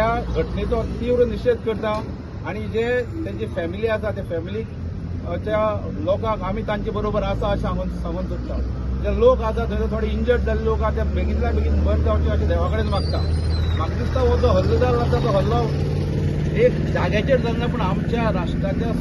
ह्या घटनेचो तीव्र निशेध करता आनी जे तेंची फॅमिली आसा त्या फॅमिलीच्या लोकांक आमी तांचे बरोबर आसा अशें सांगून सोदता. जे लोक आसा थंय थोडे इंजर्ड जाल्ले लोक आसा ते बेगीनल्या बेगीन बरे जावचे अशें देवा कडेन मागता. म्हाका दिसता हो जो हल्लो जाल्लो आसा तो हल्लो एक जाग्याचेर जाल्लो ना, पूण आमच्या राष्ट्राच्या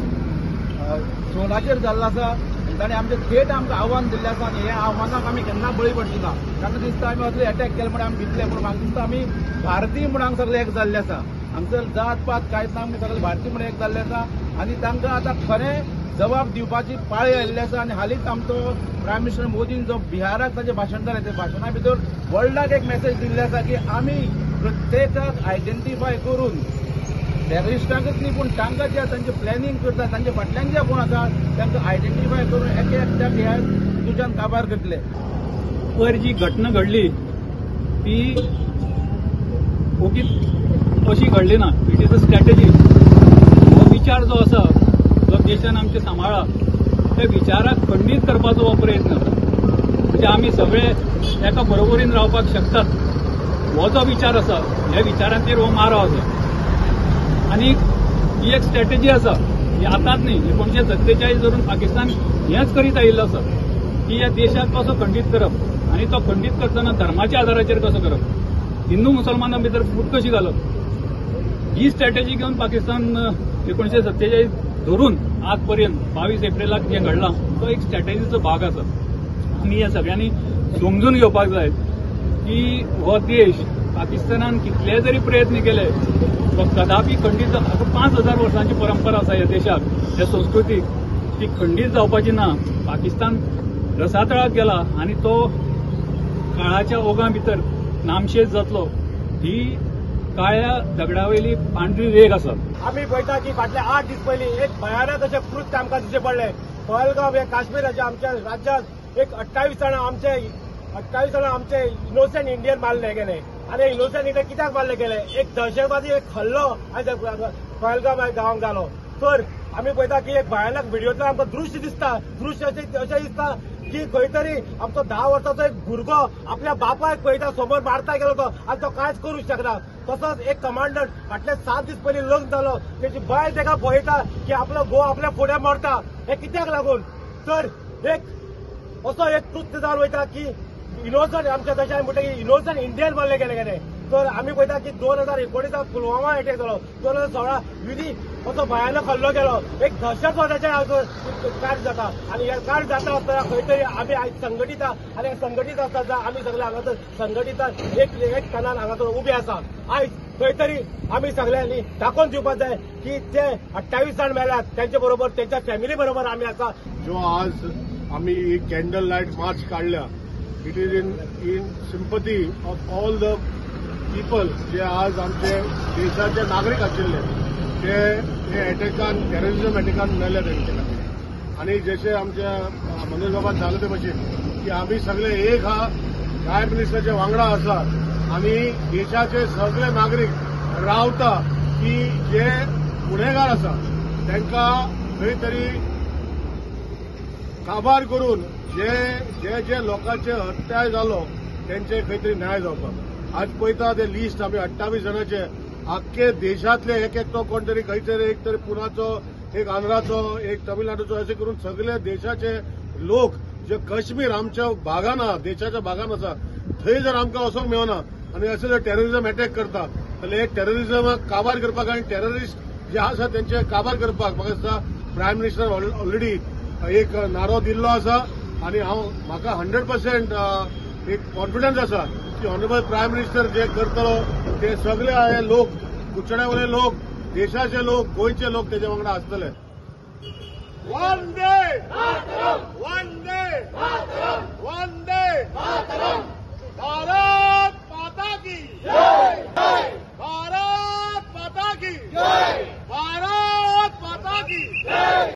सोलाचेर जाल्लो आसा. ताणें आमचें थेट आमकां आव्हान दिल्लें आसा आनी ह्या आव्हानाक आमी केन्ना बळी पडची ना. तांकां दिसता आमी असले एटॅक केले म्हूण आमी भितले, पूण म्हाका दिसता आमी भारतीय म्हूण हांगा सगळे एक जाल्ले आसा. हांगसर जात पात कांयच ना, आमी सगळे भारतीय म्हूण एक जाल्ले आसा आनी तांकां आतां खरें जबाब दिवपाची पाळी आयिल्ली आसा. आनी हालींच आमचो प्रायम मिनिस्टर मोदीन जो बिहाराक ताचें भाशण जालें त्या भाशणा भितर वर्ल्डाक एक मॅसेज दिल्ली आसा की आमी प्रत्येकाक आयडेंटिफाय करून टेररिस्टांकच न्ही पूण तांकां जे तांचें प्लॅनिंग करता तांच्या फाटल्यान जे कोण आसा तांकां आयडेंटिफाय करून एक एकट्याक ह्या तुज्यान काबार करतले. पयर जी घटना घडली ती ओगीच अशी घडली ना, it is a strategy. हो विचार जो आसा जो देशान आमचे सांबाळ्ळा त्या विचाराक खंडीत करपाचो हो प्रयत्न. म्हणजे आमी सगळे एका बरोबरीन रावपाक शकतात हो जो विचार आसा ह्या विचारांचेर हो मारो आसा आनी ही एक स्ट्रॅटेजी आसा. ही आतांच न्ही, 1947 धरून पाकिस्तान हेंच करीत आयिल्लो आसा की ह्या देशाक कसो खंडीत करप आनी तो खंडीत करतना धर्माच्या आधाराचेर कसो करप, हिंदू मुसलमानां भितर फूट कशी घालप, ही स्ट्रॅटेजी घेवन पाकिस्तान 1947 धरून आज पर्यंत 22 एप्रिलाक जें घडलां तो एक स्ट्रॅटेजीचो भाग आसा. आमी ह्या सगळ्यांनी समजून घेवपाक जाय की हो देश पाकिस्तानान कितले जरी प्रयत्न केले तो कदापी खंडीत. 5000 वर्सांची परंपरा आसा ह्या देशाक, ह्या संस्कृतीक, ती खंडीत जावपाची ना. पाकिस्तान रसातळाक गेला आनी तो काळाच्या ओघां भितर नामशेष जातलो ही काळ्या दगडावयली पांढरी रेग आसा. आमी पळयता की फाटले 8 दीस पयलीं एक भयानक अशें कृत्य आमकां दिसचें पडलें. पहलगाम हे काश्मीराच्या आमच्या राज्यांत एक 28 जाणां आमचे 28 जाणां आमचे इनोसंट इंडियन मारले गेले. आनी इनोसंट इंडियन कित्याक मारले गेले? एक दहशतवादी एक हल्लो आयज पहलगाम गांवांक जालो. तर आमी पळयता की एक भयानक व्हिडियोंतल्यान आमकां दृश्य दिसता, दृश्य अशें दिसता की खंय तरी आमचो 10 वर्साचो एक भुरगो आपल्या बापायक पळयता समोर मारता गेलो तो आनी तो कांयच करूंक शकना. तसोच एक कमांडर फाटले 7 दीस पयलीं लग्न जालो, तेजी बायल ताका पळयता की आपलो घोव आपल्या फुडें मरता, हें कित्याक लागून? तर एक असो एक कृत्य जावन वयता की इनोसंट आमच्या देशान म्हणटा की इनोसंट इंडियन मारले गेले गेले. तर आमी पळयता की 2019 पुलवामा एटॅक जालो, 2016 विधी असो भयानक हल्लो गेलो, एक दहशतवादाचें कार्य जाता. आनी हें कार्य जाता आसतना खंय तरी आमी आयज संघटीत आनी संघटीत आसतना आमी सगळे हांगासर संघटीत एक कानान हांगासर उबे आसा. आयज खंय तरी आमी सगळ्यांनी दाखोवन दिवपाक जाय की ते 28 जाण मेल्यात त्यांचे बरोबर त्यांच्या फॅमिली बरोबर आमी आसा. जो आज आमी एक कॅन्डल लायट मार्च काडल्या, it is in sympathy of all the people जे आज आमचे देशाचे नागरीक आशिल्ले ते हे एटॅकान, टेररिझम एटॅकान मेले तेंचे खातीर. आनी जशें आमच्या मनोज बाबान सांगलें ते भशेन की आमी सगळे एक हा, प्रायम मिनिस्टराच्या वांगडा आसा आनी देशाचे सगळे नागरीक रावता की जे गुन्हेगार आसा तांकां खंय तरी काबार करून जे जे जे लोकांचे हत्याय जालो तेंचे खंय तरी न्याय जावपाक. आज पळयता ते लिस्ट आमी 28 जाणांचे आख्खे देशांतले एक एकटो कोण तरी खंय तरी एक तरी पुनाचो, एक आंध्राचो, एक तमिळनाडूचो, अशें करून सगळे देशाचे लोक जे काश्मीर आमच्या भागान आहा, देशाच्या भागान आसा, थंय जर आमकां वचोंक मेळना आनी अशें जर टेररिझम एटॅक करता जाल्यार हे टेररिझमाक काबार करपाक आनी टेररिस्ट जे आसा तेंचे काबार करपाक म्हाका दिसता प्रायम मिनिस्टर ऑलरेडी एक नारो दिल्लो आसा. आनी हांव म्हाका 100% एक कॉन्फिडन्स आसा की ऑनरेबल प्रायम मिनिस्टर जे करतलो ते सगळे हे लोक, कुचड्यावयले लोक, देशाचे लोक, गोंयचे लोक तेजे वांगडा आसतले. वंदे मातरम, वंदे मातरम, वंदे मातरम.